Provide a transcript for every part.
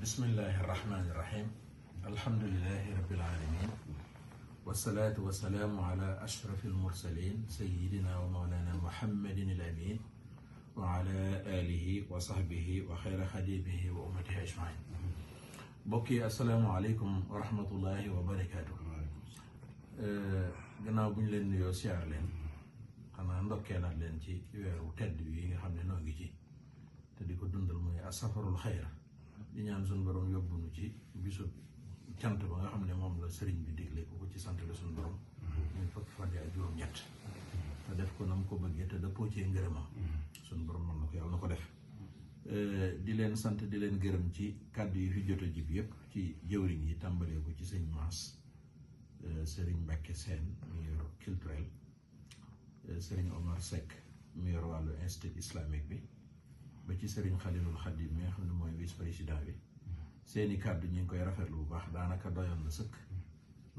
bismillahi irrahmani irrahim alhamdulilahi rabbil alamin wasalaatu wasalaamu ala ashrafi almursalin sayidina wa mawlana muhammadin al amin wa ala alihi wa sahbihi wa xayra xadimihi wa ummatihi ajmain mbokk yi asalaamualeykum wa rahmatullahi wa barakaatu. gannaaw bu ñu leen nuyoo siyaar leen xanaa ndokkeelaat leen ci weeru tedd yi nga xam ne noo ngi ci te di ko dundal muy asafarul xayra di ñaan suñu borom yóbbuñu ci bisu cant ba nga xam ne moom la sëriñ bi digle ko ci sant la suñu borom ñu fukki fan ak juróom-ñett te def ko na mu ko bëggee te dëppoo cee ngërëmam suñu borom mën na ko yàlla na ko def. di leen sant di leen gërëm ci kàddu yi fi jot a jib yëpp ci jëwriñ yi tàmbalee ko ci sëñ Maas sëriñ Mbacke Sène mi yor culturel sëriñ Omar Seck mi yor wàllu institut islamique bi ba ci sëriñ Xalilul Xadim mi nga xam ne mooy vice président bi seeni kàddu ñu ngi koy rafetlu bu baax daanaka doyoon na sëkk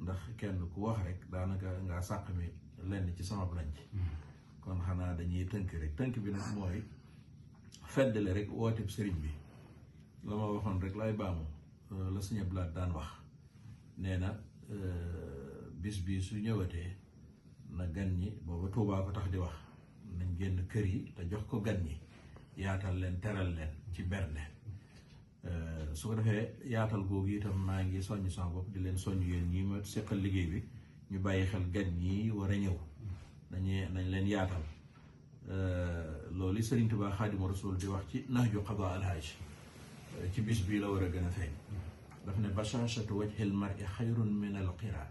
ndax kenn ku wax rek daanaka ngaa sàq mi lenn ci sama lañ ci kon xanaa dañuy tënk rek tënk bi nag mooy feddale rek wooteb sëriñ bi la ma waxoon rek lay baamu la Sëñ Abdu Lahat daan wax nee na bis bi su ñëwatee na gan ñi booba Tuubaa ko tax di wax nañ génn kër yi te jox ko gan ñi yaatal leen teral leen ci berne su ko defee yaatal googu itam maa ngi soññ sama bopp di leen soññ yéen ñi ma seqal liggéey bi ñu bàyyi xel gan ñi war a ñëw nañ leen yaatal loolu Sëriñ Tuubaa Xaadimu Rasuul di wax ci Nahju Qadaa al-Haaj ci bis bii la war a gën a feeñ daf ne bashaashatu wajhil mar'i xayrun min al-qiraa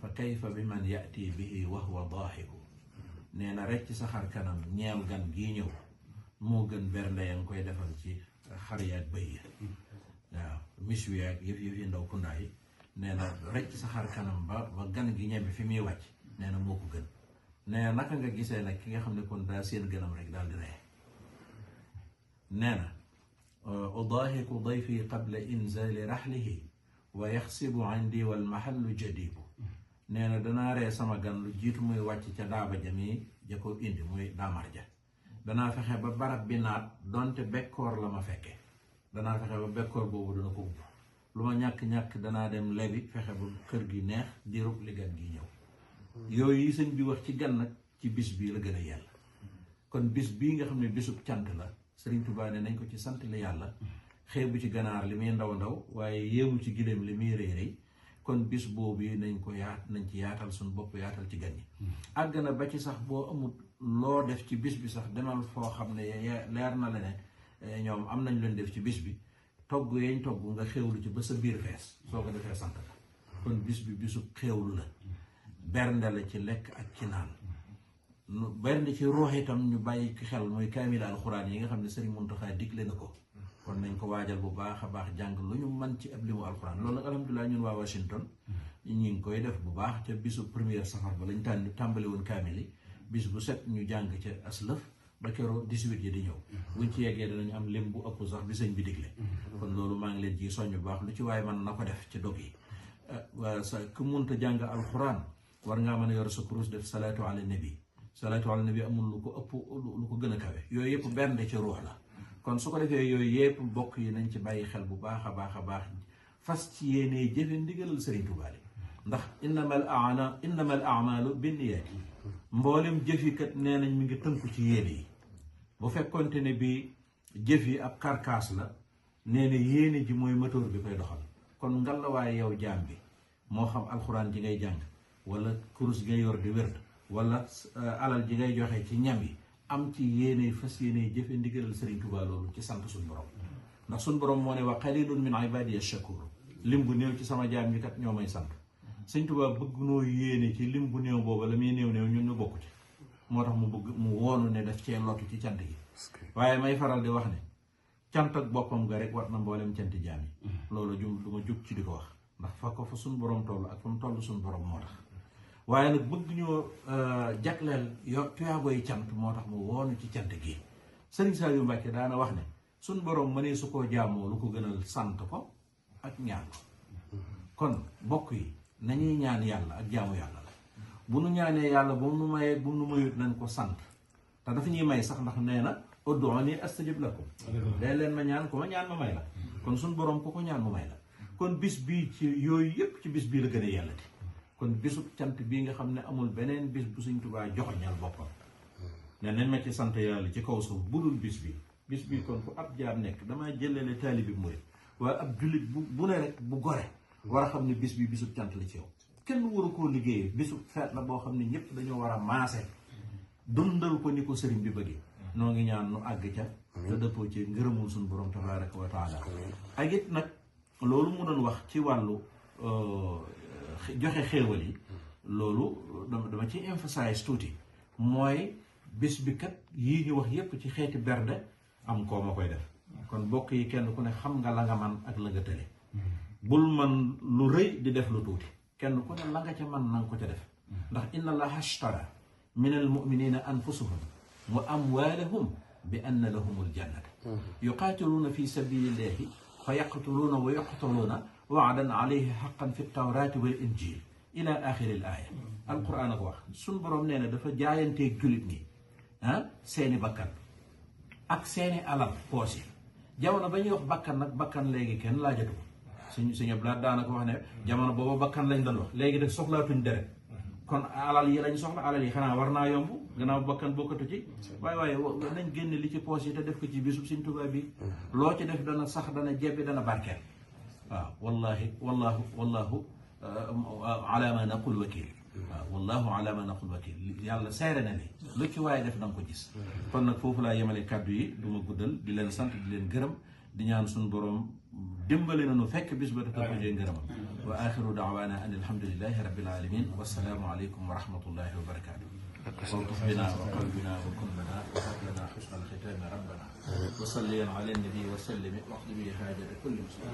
fa kayfa bi man ya'ti bihi wa huwa daahiku nee na rek ci sa xar kanam ñeel gan gii ñëw moo gën bernde ya nga koy defal ci xar yaag bëy ya waaw mis wi ak yëf yi ndaw kundaa yi nee na rek ci sa xar kanam ba gan gi ñeme fi muy wàcc nee na moo ko gën nee na naka nga gisee nag ki nga xam ne kon daa seen gënam rek daal di ree nee na udaahiku dayfi qabla inzali raxlihi wa yaxsibu indi wal mahallu jadibu nee na danaa ree sama gan lu jiitu muy wàcc ca daaba jami ja ko indi muy daamar ja danaa fexe ba barab bi naat donte bekkoor la ma fekke danaa fexe ba bekkoor boobu dana ko upp lu ma ñàkk-ñàkk danaa dem lebi fexe ba kër gi neex di rub li gan gi ñëw yooyu yi sëñ bi wax ci gan nag ci bis bii la gën a yàlla kon bis bii nga xam ne bisub cant la Sëriñ Tuubaa ne nañ ko ci sant la yàlla xeebu ci ganaar li muy ndaw ndaw waaye yéemu ci gileem li muy rëy rëy kon bis boobu nañ ko nañ ci yaatal suñu bopp yaatal ci gan yi àgg na ba ci sax boo amul loo def ci bis bi sax demal foo xam ne leer na la ne ñoom am nañ leen def ci bis bi togg yañ togg nga xewlu ci ba sa biir fees soo ko defee sant la kon bis bi bisub xewlu la bernde la ci lekk ak ci naan bernde ci ruux itam ñu bàyyi xel mooy kaamil alxuraan yi nga xam ne Sëriñ Muntaxa digle na ko kon nañ ko waajal bu baax a baax jàng lu ñu mën ci ab limu alxuraan loolu nag alhamdulilah ñun waa Washington ñu ngi koy def bu baax ca bisu première safar ba lañ tàmbali woon kaamil yi bis bu set ñu jàng ca aslëf ba keroog 18 yi di ñëw buñ ci yeggee danañ am lim bu ëpp sax bi sëñ bi digle kon loolu maa ngi leen ci soññ bu baax lu ci waaye mën na ko def ci dog yi sa ku munta jàng alxuraan war ngaa mën a yor sa kurus def salaatu ala nabi salaatu ala nabi amul lu ko ëpp lu ko gën a kawe yooyu yëpp bernde ci ruux la kon su ko defee yooyu yëpp bokk yi nañ ci bàyyi xel bu baax a baax a baax fas ci yéenee jëfe ndigalal Sëriñ Tuubaa ndax innamal a'maalu binniyaati mboolem jëf yi kat nee nañ mi ngi tënku ci yéene yi bu fekkonte ne bi jëf yi ab karkaas la nee na yéene ji mooy moteur bi koy doxal kon ngallaawaay yow jaam bi moo xam alxuraan ji ngay jàng wala kurus gi ngay yor di wérd wala alal ji ngay joxe ci ñam yi am ci yéene fas yéene jëfe ndigalal Sëriñ Tuubaa loolu ci sant suñu borom ndax suñu borom moo ne wa qalilun min ibadiya shakur lim bu néew ci sama jaam ñi kat ñoo may sant Sëriñ Tuubaa bëgg noo yéene ci lim bu néew booba la muy néew ñun ñu bokk ci moo tax mu bëgg mu woonu ne daf cee lottu ci cant gi waaye may faral di wax ne cant ak boppam nga rek war na mboolem cant jaam yi loolu du ma jug ci di ko wax ndax fa ko fa suñu borom toll ak fa mu toll suñu borom moo tax waaye nag bëgg ñoo jagleel tuyaaboy cant moo tax mu woonu ci cant gi Sëriñ Saliou Mbacke daana wax ne suñ borom mënee su koo jaamoo lu ko gënal sant ko ak ñaan ko kon bokk yi nañuy ñaan yàlla ak jaamu yàlla la bu nu ñaanee yàlla bu nu mayee bu nu mayut nañ ko sant te dafa ñuy may sax ndax nee na ud'uuni astajib lakum day leen ma ñaan ku ma ñaan ma may la kon suñ borom ku ko ñaan mu may la kon bis bii ci yooyu yëpp ci bis bii la gën a yàllati kon bisub cant bii nga xam ne amul beneen bis bu Sëñ Tuubaa joxoñal boppam ne nañ ma ci sant yàlla ci kaw suuf budul bis bii kon fu ab jaam nekk damaa jëlale taalibi murit waaye ab jullit bu ne rek bu gore war a xam ne bis bi bisub cant la ci yow kenn waru koo liggéeyee bisub feet la boo xam ne ñëpp dañoo war a maase dundal ko ni ko sëriñ bi bëggee noo ngi ñaan nu àgg ca te dëppoo ci ngërëmul suñu borom tabaraka wa taala ak it nag loolu mu doon wax ci wàllu joxe xéewal yi loolu dama ci emphasize tuuti mooy bis bi kat yii ñu wax yépp ci xeeti berde am koo ma koy def kon bokk yi kenn ku ne xam nga la nga man ak la nga tële bul man lu rëy di def lu tuuti kenn ku ne la nga ca man nanga ko ca def ndax inna allaha ashtara min al muminina anfusahum wa amwalahum bi anna lahumul jannata yuqaatiluuna fi sabilillahi fa yaqtuluuna wa yuqtaluuna waadan alayhi xaqan fi tawraati wal injil ila axiri l aaya alquran ak wax suñ boroom nee na dafa jaayanteeg jullit ñi seeni bakkan ak seeni alal poos yi jamono ba ñuy wax bakkan nag bakkan léegi kenn laajatu ko suñu Abdulaay daanaka wax ne jamono booba bakkan lañ doon wax léegi def soxlaatuñ deret kon alal yi lañ soxla alal yi xanaa war naa yomb gannaaw bakkan bokkatu ci waaye nañ génne li ci poos yi te def ko ci bisub Sëñ Tuubaa bi loo ci def dana sax dana jebbi dana barkeel waaw wallahi wallahu ala ma naqul wakil waaw wallahu ala ma naqul wakil yàlla seere na ni lu ci waaye def da nga ko gis kon nag foofu laa yemale kàddu yi du ma guddal di leen sant di leen gërëm di ñaan suñu borom dimbali nañu fekk bis ba te ko jee ngërëmam wa axiru daawaana an alhamdulilahi rabbil alamin wassalaamu aleykum wa rahmatullahi wa barakatuh والطف بنا وقلبنا وكن لنا وهب لنا حسن الختام ربنا وصليا على النبي وسلم واقض به حاجة كل مسلم